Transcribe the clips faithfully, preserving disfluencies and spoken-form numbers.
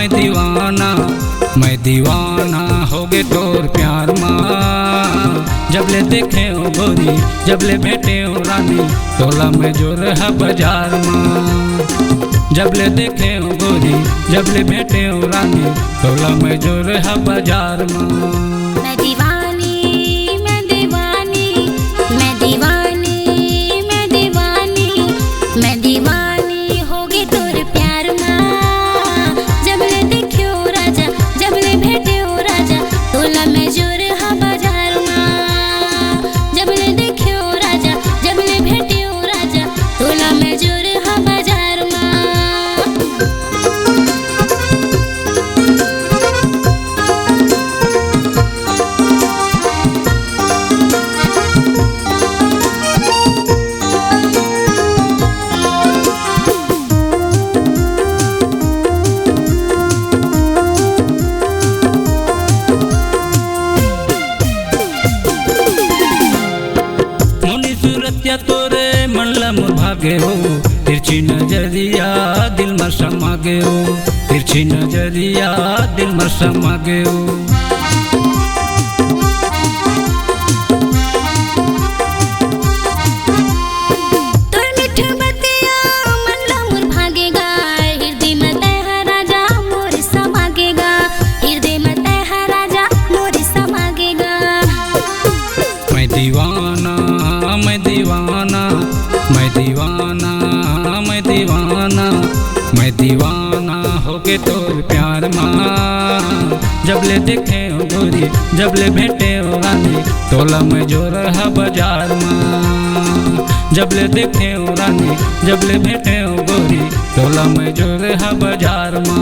दीवाना, मैं दीवाना होगे तोर प्यार मा। जब ले देखे हो गोरी, जब ले भेटे हो रानी, तोला मैं जोर हा बाजार मा। जब ले देखे हो गोरी, जब ले भेटे हो रानी, तोला मैं जोर हा बाजार मा। मैं दीवानी, मैं दीवानी, मैं दीवानी, मैं दीवानी, मैं दीवानी होगे तोर प्यार मा। जब ले देखियो राजा, जब ले भेटियो राजा, तोला मैं जोर हा बाजार मा। जब ले देखियो राजा, जब ले भेटियो राजा, तोला मैं जोर हा बाजार मा। मोनी सूरतिया तोरे मन ला मोर भागे हो, तिरछी नजरिया दिल मा समा गे हो, तिरछी नजरिया दिल मा समा गे हो। तोर मीठ बतिया मन ला मोर भागेगा, हृदय में तैं हा राजा मोर समा गेगा, हृदय में तैं हा राजा मोर समा गेगा। मैं दीवाना, मैं दीवाना, मैं दीवाना, मैं दीवाना, मैं दीवाना होगे तोर प्यार मा। जब ले देखे हो गोरी, जब ले भेटे हो रानी, तोला मैं जोर हा बाजार मा। जब ले देखे हो रानी, जब ले भेटे हो गोरी, तोला मैं जोर हा बाजार मा।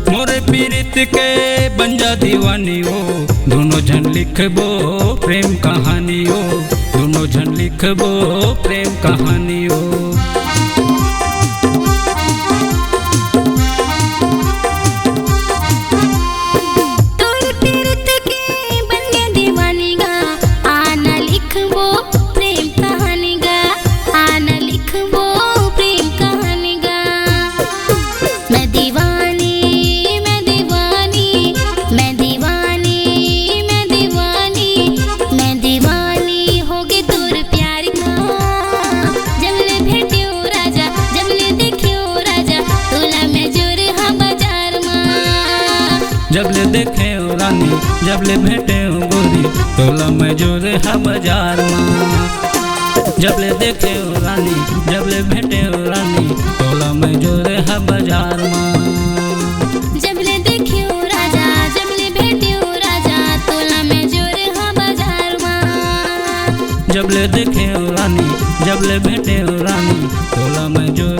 मोरे पीरित के बन जा दीवानी हो, दोनों झन लिखबो प्रेम कहानी हो, दोनों झन लिखबो प्रेम कहानी हो। तोर पीरित के बन गे दीवानी गा, आना लिखबो प्रेम कहानी गा, आना लिखबो प्रेम कहानी गा। मैं दीवानी, मैं दीवानी, मैं दीवानी, मैं दीवानी, मैं दीवानी होगे तोर प्यार मा। जब ले भेटियो राजा, जब ले देखियो राजा, तोला मैं जोर हा बाजार मा। जब ले देखे हो रानी, जब ले भेटे हो गोरी, तोला मैं जोर हा बाजार मा। जब ले देखे हो रानी, जब ले भेटे हो रानी, तोला मैं जोर हा बाजार मा। जब ले देखियो राजा, जब ले भेटियो राजा, तोला मैं जोर हा बाजार मा। जब ले देखे हो रानी, जब ले भेटे हो रानी, तोला मैं जोर